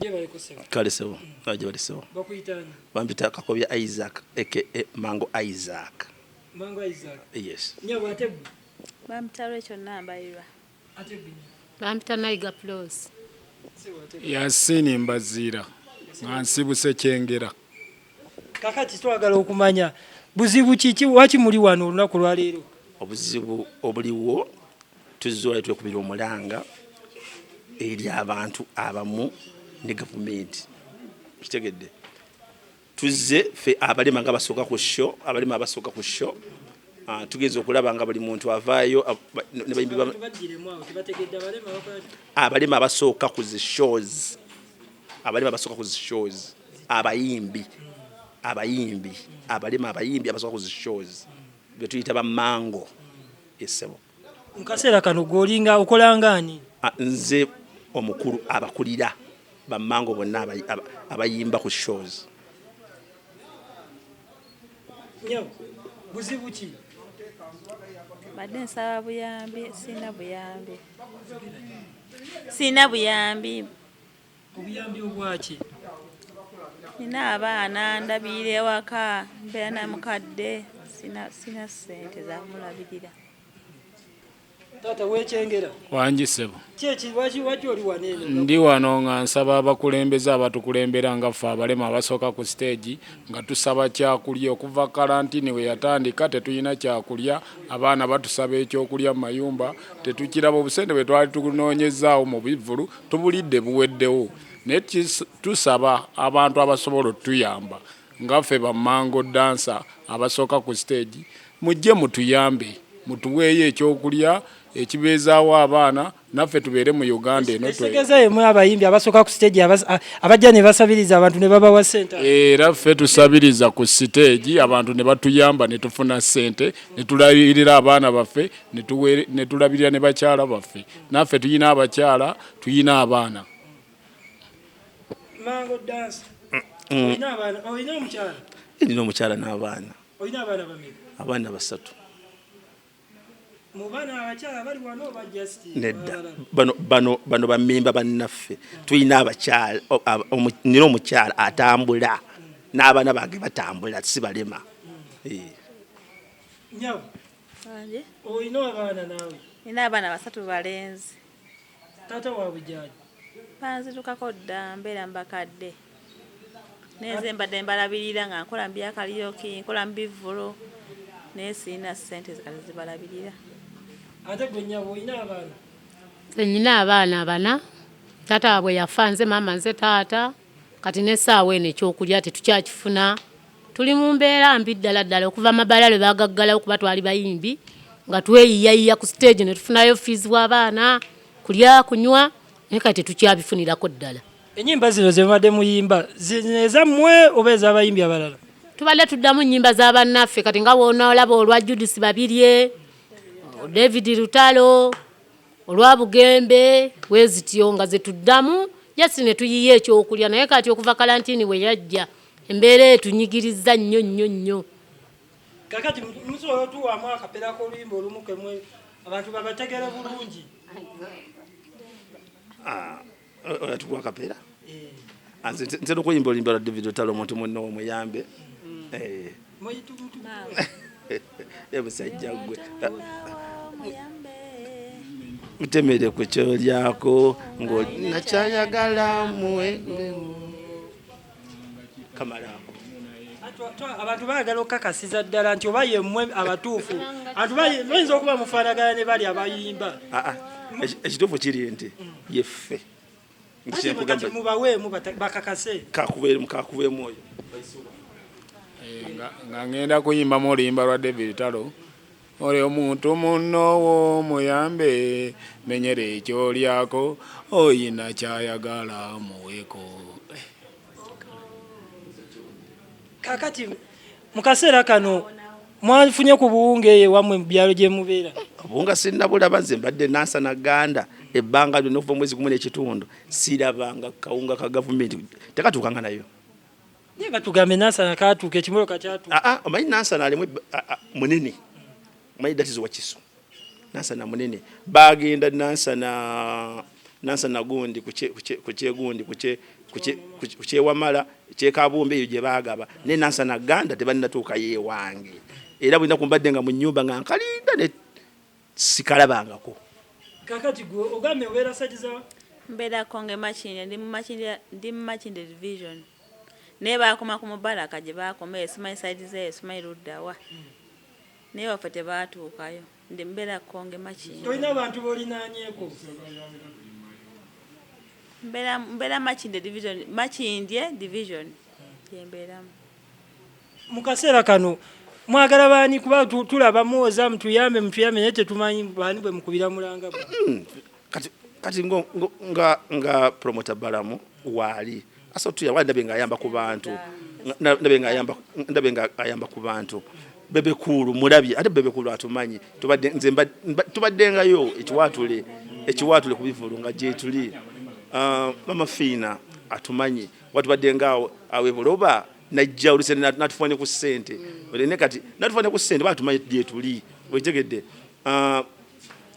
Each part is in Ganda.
Gyebaleko ssebo. Kale ssebo, gyebale ssebo. Bakuyita ani? Bampita Kakobya Isaac aka Mango Isaac. Mango Isaac. Yes. Nyabo ate gwe? Bampita Rachel Nambalirwa. Ate gwe? Bampita Nayiga Plus. Yasini Mbaziira nga nsibuse Kyengera. Kakati twagala okumanya buzibu kiki waki muli wano olunaku lwaleero? Obuzibu obuliwo tuzze twekubira omulanga eri abantu abamu ne gavumenti, kitegedde. Tuzze ffe abalema nga basooka ku show, abalema abasooka ku show, tugenze okulaba nga buli muntu avaayo ne bayimbi abalema abasooka ku zi shows, abalema abasooka ku zi shows, abayimbi, abayimbi, abalema abayimbi abasooka ku zi shows betuyita ba mango esebo. Mu kaseera kano gw'olinga okola ng'ani? Nze omukulu abakulira bamango bonna abayimba ku shows. Nyabo, buzibu ki? Badde nsaba buyambi, sirina buyambi. Sirina buyambi. Obuyambi obwaki? Nina abaana ndabirira ewaka, mbeera na mukadde, sina ssente za kumulabirira. Taata wekyengera. Wangi ssebo. Kyeki waki waki oli wano eno? Ndi wano nga nsaba abakulembeze abatukulembera nga ffe abalema abasooka ku siteegi nga tusaba kyakulya. Okuva kalantini we yatandika tetulina kyakulya, abaana batusaba ekyokulya mu mayumba tetukiraba. Obusente bwe twali tunoonyezzaawo mu bivvulu tubulidde buweddewo, naye tusaba abantu abasobola otuyamba nga ffe ba mango dancer abasooka ku siteegi, mujje mutuyambe, mutuweeyo ekyokulya ekibeezaawo abaana naffe tubeere mu Uganda eno. Ekitegeeza yemwe abayimbi abasooka ku siteegi abajja ne basabiriza abantu ne babawa ssente. Era ffe tusabiriza ku siteegi abantu ne batuyamba ne tufuna ssente ne tulabirira abaana baffe ne tulabirira ne bakyala baffe. Naffe tulina abakyala, tulina abaana. Mango dance. Olina abaana, olina omukyala? Nina omukyala n'abaana. Olina abaana bameka? Abaana 3. Mu baana abakyala bali wano oba just Nedda. Bano bamemba bannaffe. Tulina abakyala, nina omukyala atambula n'abaana bange batambula, si balema. Nyabo. Wange. Olina abaana naawe? Nina abaana 3 balenzi. Taata waabwe gy'ali? Banzirukako dda, mbeera mbakadde. Naye nze mbadde mbalabirira nga nkola mu bya karaoke, nkola mu bivvulu, naye sirina ssente kati zibalabirira. Ate gwe nnyabo olina abaana? Nze nnina abaana 4. Taata waabwe yafa, nze maama nze taata. Kati n'essaawa eno ekyokulya tetukyakifuna. Tuli mu mbeera mbi ddala ddala okuva amabaala lwe baagaggalawo kuba twali bayimbi nga tweyiyayiya ku siteegi ne tufunayo fiizi w'abaana, kulya, kunywa, naye kati tetukyabifunirako ddala. Ennyimba zino ze mubadde muyimba zino ezammwe oba ez'abayimbi abalala? Tubadde tuddamu nnyimba za bannaffe kati nga bw'onoolaba olwa Judith Babirye, David Lutalo, olwa Bugembe bwe zityo nga ze tuddamu just ne tuyiya ekyokulya naye kati okuva kalantini we yajja embeera etunyigiriza nnyo nnyo nnyo. Kakati musobola otuwaamu akapera k'oluyimba olumu kemwe abantu babategere bulungi. Otukuwa akapera? Nze n'okuyimba oluyimba lwa David Lutalo omuntu munno omuyambe. Musajja gwe. Mutemere ku kyolyako ng'olina kyayagala muwe. Kamalaako. Abantu baagala okukakasiza ddala nti oba yemmwe abatuufu. Abantu bayinza okuba mufaanagana ne bali abayimba. Ekituufu kiri nti yeffe. Kati mubaweemu bakakase. Kakubeemu oyo. Nga ngenda kuyimbamu oluyimba lwa David Lutalo. Oli omuntu munno muyambe, menyera ekyolyako, oyina kyayagala muweeko. Kakati mu kaseera kano mwafunye ku buwunga eyo ewammwe mu byalo gye mubeera? Obuwunga sinnabulaba, nze mbadde Nansana Ganda ebbanga lyonna okuva omwezi 1.5 sirabanga kawunga ka gavumenti, tekatuukanga nayo. Naye batugambe Nansana katuuka, ekimotoka kyatuuka. Omanyi Nansana alimu munene, omanyi that is Wakiso. Nansana munene, baagenda Nansana Nansana gundi ku kyegundi kukyewamala kyekabumba eyo gye baagaba, naye Nansana Ganda tebalinatuukayo ewange. Era bulina kumbadde nga mu nyumba nga nkalinda ne sikalabangako. Kakati gwe ogambye obeera sagizawa? Mbeera Konge Makindye, ndi mu Makindye Division, naye baakoma ku Mubaraka gye baakoma eyo, simanyi side zeeyo, simanyi luddawa, naye waffe tebaatuukayo. Ndi mbeera Konge Makindye. Tolina abantu boolinaanyeeko? Mbeera Makindye Division, Makindye Division gyembeeramu. Mu kaseera kano mwagala baani? Kuba tulaba muwoza mutuyambe, mutuyambe, naye tetumanyi baani bwe mukubira mulanga. Kati nga promoter Balamu waali asotuya, ndabye ng'ayamba ku bantu, ndabye nga ayamba ku bantu. Bebe Cool mulabye, ate Bebe Cool atumanyi, tubadde nze tubaddengayo ekiwaatule ku bivulu nga gyetuli. Mama Fiina atumanyi, watubadde ngaawo awo ebuloba najja oluse natufuwa ne ku ssente. Ne kati natufuwa ne ku ssente, batumanyi gyetuli, wetegedde.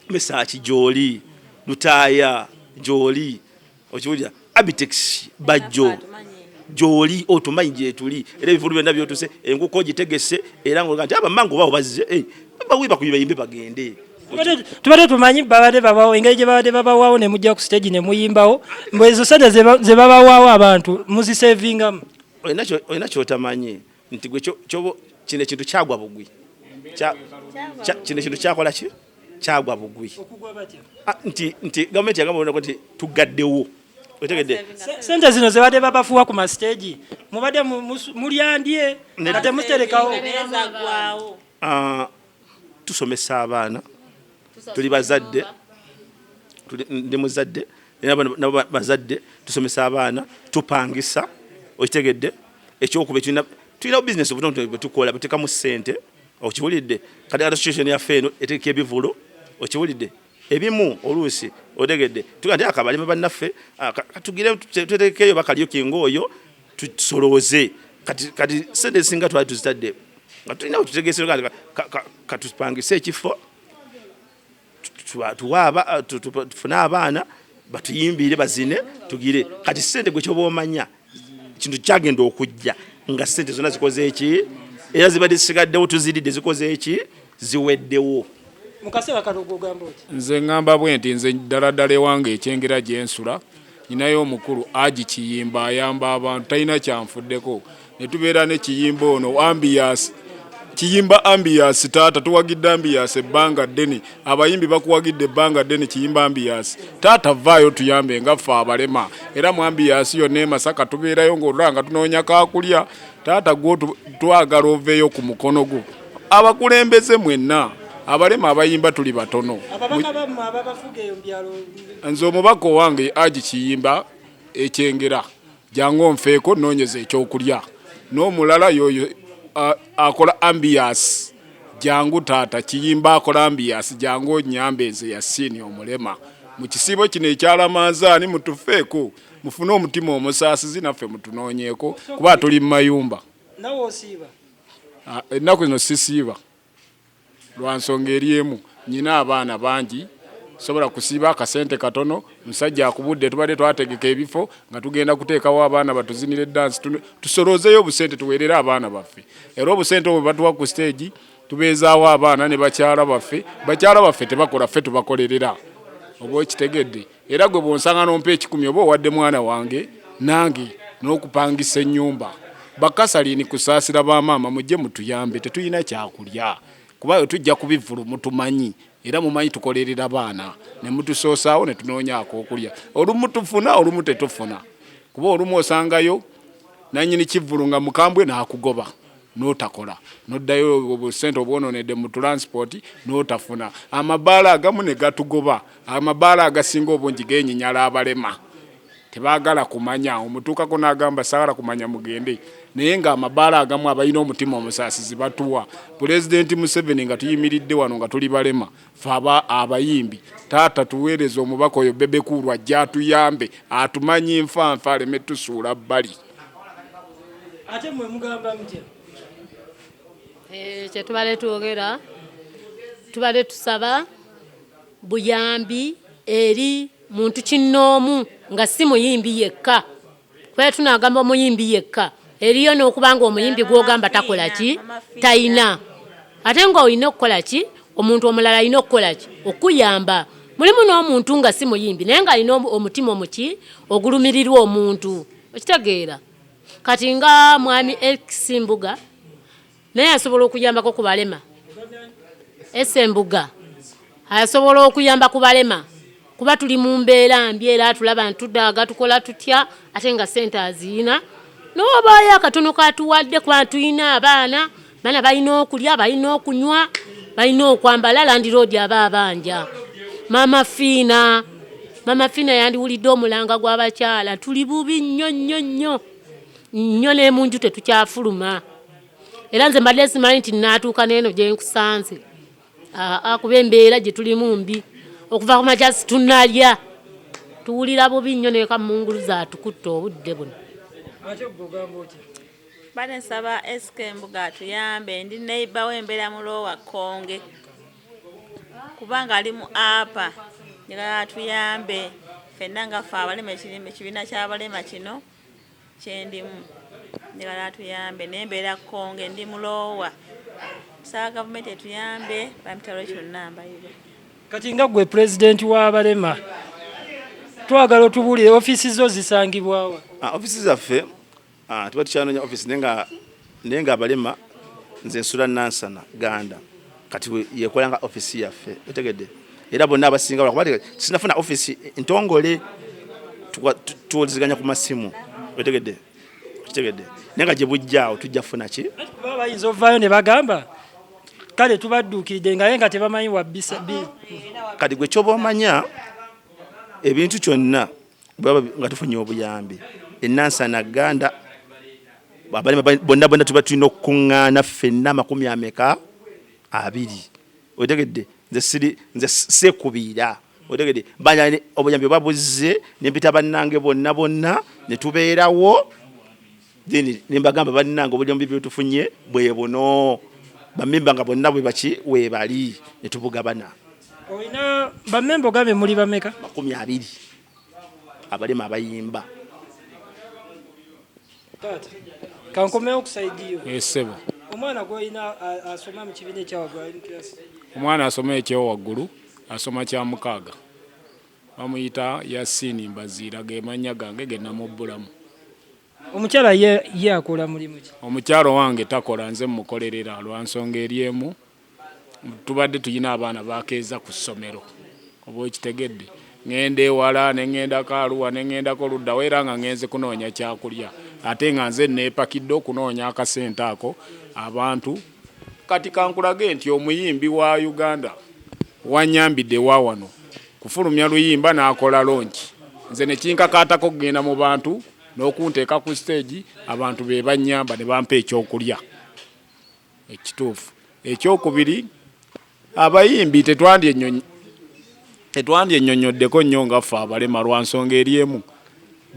Mesaki gyoli, Lutaaya gyoli, okiwulira, Abitex Bajjo gyoli, otumanyi gyetuli. Era ebivulu byonna byotuse, enkuko ogitegese, era nga nti abamangu bawo bazze, bawe bakubi bayimbe bagende. Tubadde tumanyi babadde babawo engeri gye babadde babawaawo ne mujja ku stage ne muyimbawo, mbwe ezo sente ze babawaawo abantu muzisevingamu. Olina kyotamanyi nti gwe kino ekintu kyagwa bugwi. Kino ekintu kyakola ki? Kyagwa bugwi. Okugwa batya? Nti gavumenti yagamba olunaku nti tugaddewo, otegedde. Sente zino ze badde babafuwa ku masiteegi, mubadde mulyandye nga temuterekawo? Zaggwawo. Tusomesa abaana, tuli bazadde, ndi muzadde era nabo bazadde, tusomesa abaana, tupangisa, okitegedde. Ekyokuba tulina bizinesi obutonotono bwe tukola, buteekamu ssente, okiwulidde. Kati association yaffe eno etegeka ebivulo, okiwulidde, ebimu oluusi, otegedde, tuga nti akabalima bannaffe, katugire tutegekeyo bakalyoki ng'oyo tusolooze. Kati sente ezisinga twali tuzitadde nga tulina we tutegese, katupangise ekifo, tufune abaana batuyimbire, bazine, tugire. Kati sente gwe kyoba omanya kintu kyagenda okujja nga sente zonna zikoze eki, era zibadde zisigaddewo tuziridde, zikoze eki, ziweddewo. Mu kaseera kano gwogamba oti? Nze ŋŋamba bwe nti nze ddala ddala ewange ekyengera gye nsula nyinayo omukulu Aji Kiyimba, ayamba abantu, talina kyanfuddeko. Ne tubeera ne Kiyimba ono Ambias Kiyimba. Ambias taata, tuwagidde Ambias ebbanga ddene, abayimbi bakuwagidde ebbanga ddene. Kiyimba Ambias taata, vaayo tuyambe nga ffe abalema. Era mu Ambias yonna e Masaka tubeerayo ng'olula nga tunoonya kakulya. Taata gwe twagala oveeyo ku mukono gwo. Abakulembeze mwenna abalema abayimba tuli batono. Ababaka bammwe ababafuga eyo mu byalo? Nze omubaka owange Aji Kiyimba ekyengera, jangu onfeeko noonyeza ekyokulya. N'omulala yoyo akola Ambias, jangu taata Kiyimba akola Ambias, jangu onyambe nze Yasiini omulema mu kisiibo kino ekyalamanzaani. Mutufeeko, mufune omutima omusaasizi naffe mutunoonyeeko kuba tuli mu mayumba. Nawe osiiba? Ennaku zino sisiiba lwa nsonga eri emu, nyina abaana bangi, sobola kusiiba akasente katono. Musajja akubudde, tubadde twategeka ebifo nga tugenda kuteekawo abaana batuzinire dansi, tusoloozeyo obusente tuweerere abaana baffe. Era obusente obwo batuwa ku stage tubeezaawo abaana ne bakyala baffe. Bakyala baffe tebakola, ffe tubakolerera, oba okitegedde. Era gwe bw'onsanga n'ompa 100 oba owadde mwana wange nange n'okupangisa ennyumba. Bakasalini kusaasira bamaama, mujje mutuyambe, tetulina kyakulya kuba we tujja ku bivvulu mutumanyi, era mumanyi tukolerera baana ne mutusoosaawo ne tunoonya ak'okulya. Olumu tufuna, olumu tetufuna, kuba olumu osangayo nannyini kivvulu nga mukambwe n'akugoba n'otakola, n'oddayo obusente obwononedde mu transport n'otafuna. Amabaala agamu ne gatugoba. Amabaala agasinga obungi genyinyala abalema, tebaagala kumanya. Omutuukako n'agamba saagala kumanya, mugende. Naye ng'amabaala agamu abalina omutima omusaasizi batuwa. Pulezidenti Museveni, nga tuyimiridde wano nga tuli balema fe abayimbi, taata tuweereza omubaka oyo Bebe Cool ajja atuyambe, atumanyi nfanfa, aleme tusuula bbali. Ate mwe mugamba mutya? Kyetubadde twogera, tubadde tusaba buyambi eri. Muntu kinnoomu nga si muyimbi yekka, kuba tunaagamba omuyimbi yekka eriyo n'okuba nga omuyimbi gw'ogamba takola ki, tayina, ate ng'olina okukola ki, omuntu omulala alina okukola ki, okuyamba. Mulimu n'omuntu nga si muyimbi naye ng'alina omutima omuki ogulumirirwa omuntu, okitegeera. Kati nga mwami X Mbuga naye asobola okuyambako ku balema. Esembuga asobola okuyamba ku balema kuba tuli mu mbeera mbi era atulaba ntudaaga tukola tutya ate nga ssente aziyina n'obaayo akatono katuwadde kuba tulina abaana, baana balina okulya, balina okunywa, balina okwambala, landiroodi aba abanja. Maama Fiina, Maama Fiina yandiwulidde omulanga gw'abakyala, tuli bubi nnyo nnyo nnyo nnyo ne mu nju tetukyafuluma. Era nze mbadde simanyi nti naatuuka n'eno gye nkusanze. Aa kuba embeera gye tulimu mbi, okuva ku makya situnalya, tuwulira bubi nnyo ne kamunguluze atukutte obudde buno. Ate gwe ogamba otya? Mbadde nsaba SK Mbuga atuyambe, ndi neighbor we mbeera mu Lower Kkonge kubanga ali mu apa, njagala atuyambe ffenna nga ffe abalema ekibiina ky'abalema kino kyendimu, njagala atuyambe naye mbeera Kkonge ndi muloowa, nsaba gavumenti etuyambe bampita Rachel Nambayiga. Kati nga gwe pulezidenti w'abalema twagala otubuulire ofiisi zo zisangibwawa? Ofiisi zaffe tuba tukyanoonya ofiisi naye nga abalema nze nsula Nansana Ganda kati yekola nga ofiisi yaffe otegedde, era bonna abasinga lwakuba sinafuna ofiisi ntongole tuwuliziganya ku masimu otegedde, okitegedde, naye nga gye bujjaawo tujja kufuna ki? Kuba bayinza ovaayo ne bagamba kale tubadduukiridde ngaye nga tebamanyi wa bisa bi. Kati gwe kyoba omanya ebintu kyonna bwaba nga tufunye obuyambi enansana Ganda abalema bonna bonna tuba tulina okukuŋŋaana ffenna amakumi ameka abiri otegedde, nze siri nze seekubiira otegedde, banya obuyambi oba buzze ne mpita bannange bonna bonna ne tubeerawo, then ne mbagamba bannange obuyambi bwe tufunye bwe buno, bamemba nga bonna bwe baki weebali ne tubugabana. Olina bamemba ogambye muli bameka? 20 abalema abayimba. Taata, kankomewo ku sayidi yo. Esebo. Omwana gw'olina asoma mu kibiina ekyawaggulu ali mu kirasi? Omwana asoma ekyowaggulu asoma kya mukaaga, bamuyita Yasini Mbaziira, ge mannya gange ge namubbulamu. Omukyala ye akola mulimu ki? Omukyala owange takola, nze mmukolerera lwa nsonga eri emu, tubadde tulina abaana bakeeza ku ssomero oba okitegedde, ŋŋenda ewala ne ŋŋendako Arua ne ŋŋendako luddawa era nga ŋŋenze kunoonya kyakulya ate nga nze neepakidde okunoonya akasente ako abantu. Kati kankulage nti omuyimbi wa Uganda wanyambidde wa wano kufulumya luyimba n'akola lonki, nze ne kinkakaatako okugenda mu bantu n'okunteeka ku siteegi abantu be bannyamba ne bampa ekyokulya ekituufu. Ekyokubiri, abayimbi tetwandyennyonnyoddeko nnyo nga ffe abalema lwa nsonga eri emu,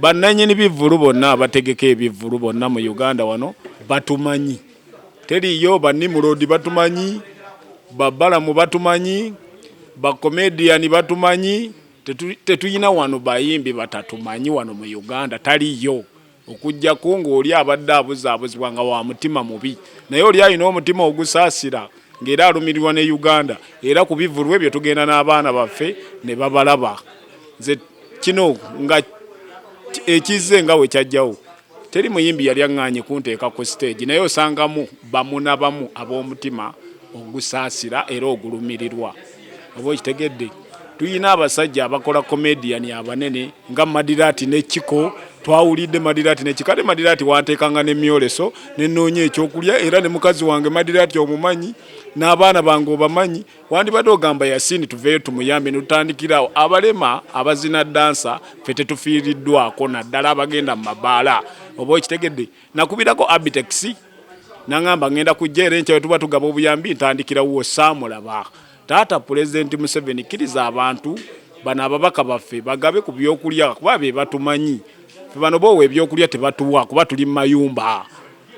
bannannyini bivvulu bonna abategeka ebivvulu bonna mu Uganda wano batumanyi, teriiyo bannimulodi batumanyi, babalamu batumanyi, bakomediyani batumanyi, tetulina wano bayimbi batatumanyi wano mu Uganda taliyo, okuggyako ng'oli abadde abuzaabuzibwa nga wa mutima mubi, naye oli alina omutima ogusaasira ng'era alumirirwa ne Uganda, era ku bivvulu ebyo tugenda n'abaana baffe ne babalaba. Nze kino nga ekizze nga we kyajjawo, teri muyimbi yali aŋŋaanye kunteeka ku siteegi, naye osangamu bamu na bamu ab'omutima ogusaasira era ogulumirirwa, oba okitegedde. Tulina abasajja abakola komediyani abanene nga Madirati ne Kiko, twawulidde Madirati ne Kiko, ate Madirati wanteekanga n'emyoleso ne nnoonya ekyokulya, era ne mukazi wange Madirati omumanyi n'abaana bange obamanyi, wandibadde ogamba Yasini tuveeyo tumuyambe ne tutandikirawo. Abalema abazina dansa ffe tetufiiriddwako, naddala abagenda mu mabaala, oba okitegedde. Nakubirako Abitex nangamba ngenda kujja era enkya tuba tugaba obuyambi ntandikirawo, saamulaba. Taata Pulezidenti Museveni kkiriza abantu bano ababaka baffe bagabe ku byokulya kuba be batumanyi. Ffe bano boowa ebyokulya tebatuwa kuba tuli mu mayumba.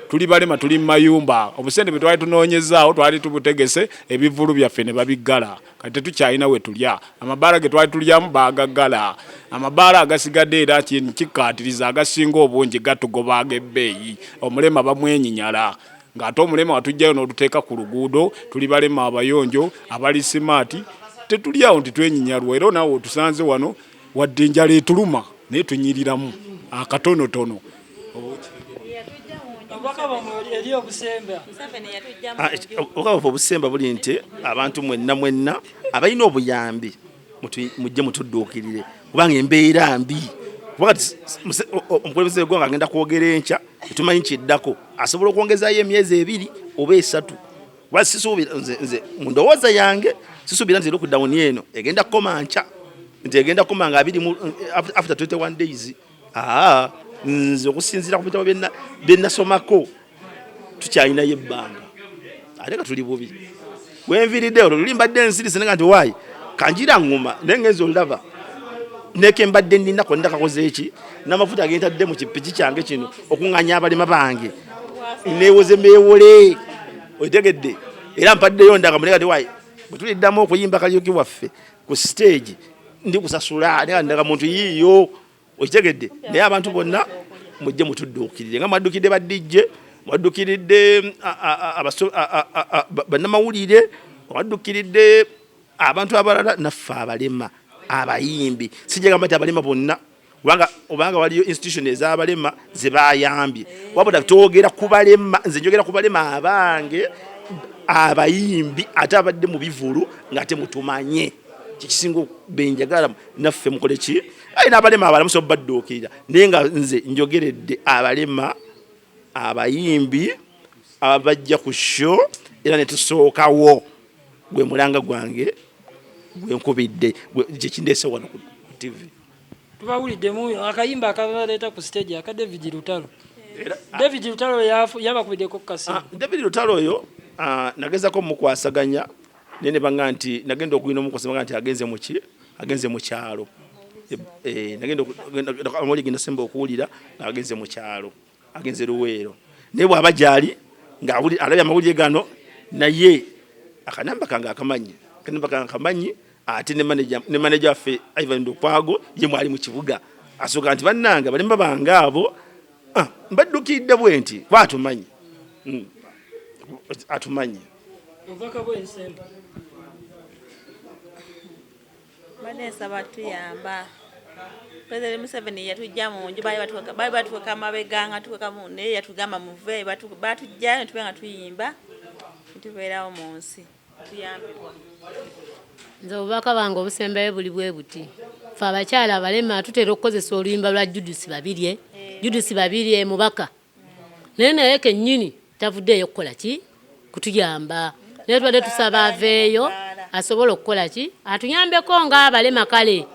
Tuli balema, tuli mu mayumba. Obusente bwe twali tunoonyezaawo twali tubutegese, ebivvulu byaffe ne babiggala. Kati tetukyalina we tulya. Amabaala ge twali tulyamu baagaggala. Amabaala agasigadde era kikkaatiriza agasinga obungi gatugoba ag'ebbeeyi. Omulema bamwenyinyala. Ng'ate omulema watuggyayo n'otuteeka ku luguudo, tuli balema abayonjo, abali simaati, tetuli awo nti twenyinyalwa era naawe otusanze wano wadde enjala etuluma naye tunyiriramu akatonotono. Obubaka bwammwe eri obusemba. Obubaka bwaffe obusemba buli nti abantu mwenna mwenna abalina obuyambi mujje mutudduukirire kubanga embeera mbi. Kuba kati omukulembeze w'eggwanga agenda kwogera enkya, tetumanyi kiddako, asobola okwongezaayo emyezi ebiri oba esatu. Kuba sisuubira, nze mu ndowooza yange sisuubira nti lockdown eno egenda kukoma nkya, nti egenda kukoma nga abiri mu, after 21 days. Nze okusinziira ku bitabo bye nasomako tukyalinayo ebbanga, ate nga tuli bubi. Wenviiridde olwo luli mbadde nsirise naye nga nti waayi kanjira ŋŋuma, naye ngenze olaba neke mbadde nnina konna kakoze eki n'amafuta agentadde mu kipiki kyange kino okuŋŋaanya abalema bange neewoze meewole, otegedde. Era mpaddeyo ndaga munega nti waayi bwe tuliddamu okuyimba Kariuki waffe ku stage ndi kusasula, naye ndaga muntu yiiyo, okitegedde. Naye abantu bonna mujje mutudduukirire nga mwaddukidde ba DJ, mwaddukiridde bannamawulire, mwaddukiridde abantu abalala, naffe abalema abayimbi. Sijagamba nti abalema bonna, obanga waliyo institution ez'abalema ze bayambye, wabula twogera ku balema. Nze njogera ku balema abange abayimbi ate abadde mu bivulu ng'ate mutumanye kikisinga benjagala naffe mukole ki. Aye n'abalema abalala musobola badduukirira, naye nga nze njogeredde abalema abayimbi abajja ku show era ne tusookawo. Gwe mulanga gwange gwenkubidde kyekindeese wano ku TV. Tubawuliddemu akayimba akabaleeta ku stage aka David Lutalo. David Lutalo yabakubiddeko ku kasimu. David Lutalo oyo nagezako mukwasaganya naye ne banga nti nagenda okugenda omukwasaganya nti agenze mu ki? Agenze mu kyalo. Nagenda amawulire ge nasemba okuwulira ng'agenze mu kyalo, agenze Luweero. Naye bw'aba gy'ali ng'alabye amawulire gano, naye akanamba kange akamanyi, akanamba kange akamanyi, ate ne manager waffe Ivan Lukwago ye mwali mu kibuga asooka nti bannange abalema bange abo mbaddukiridde bwe nti kuba atumanyi. Atumanyi. Obubaka bw'ensemba. Mbadde nsaba tuyamba. President Museveni yatujja mu nju, baali batukweka amabega nga tukweka mu, naye yatugamba muve, batujjayo ne tubeera nga tuyimba, ne tubeerawo mu nsi, tuyambibwa. Nze obubaka bwange obusembayo buli bwe buti. Ffe abakyala abalema tutera okukozesa oluyimba lwa Judith Babirye. Judith Babirye mubaka. Naye naye kennyini tavuddeeyo kukola ki? Kutuyamba. Naye tubadde tusaba aveeyo asobole okukola ki? Atuyambeko ng'abalema kale.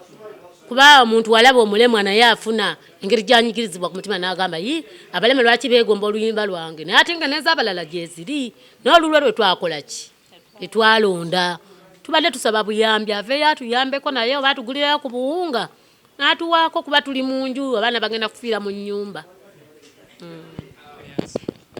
Kuba omuntu walaba omulemwa naye afuna engeri gy'anyigirizibwa ku mutima n'agamba yi abalema lwaki beegomba oluyimba lwange, naye ate nga n'ez'abalala gyeziri, naye olulwe lwe twakola ki? Tetwalonda. Tubadde tusaba buyambi aveeyo atuyambeko naye oba atugulirayo ku buwunga n'atuwaako kuba tuli mu nju, abaana bagenda kufiira mu nnyumba.